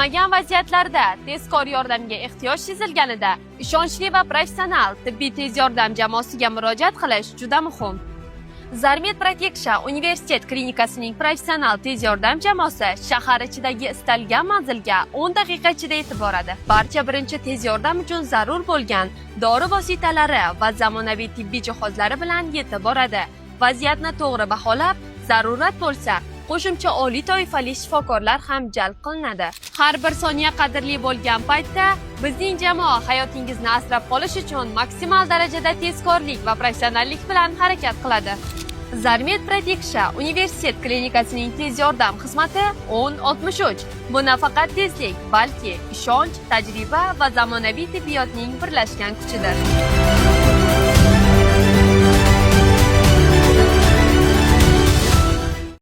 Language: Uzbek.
Kutilmagan vaziyatlarda tezkor yordamga ehtiyoj sezilganida ishonchli va professional tibbiy tez yordam jamoasiga murojaat qilish juda muhim. Zarmed Protection universitet klinikasining professional tez yordam jamoasi shahar ichidagi istalgan manzilga 10 daqiqa ichida yetib boradi. Barcha birinchi tez yordam uchun zarur bo'lgan dori vositalari va zamonaviy tibbiy jihozlari bilan yetib boradi. Vaziyatni to'g'ri baholab, zarurat bo'lsa, qo'shimcha oliy toifali shifokorlar ham jalb qilinadi. Har bir soniya qadrli bo'lgan paytda bizning jamoa hayotingizni asrab qolish uchun maksimal darajada tezkorlik va professionallik bilan harakat qiladi. Zarmed Protection universitet klinikasining tez yordam xizmati 1063. Bu nafaqat tezlik, balki ishonch, tajriba va zamonaviy tibbiyotning birlashgan kuchidir.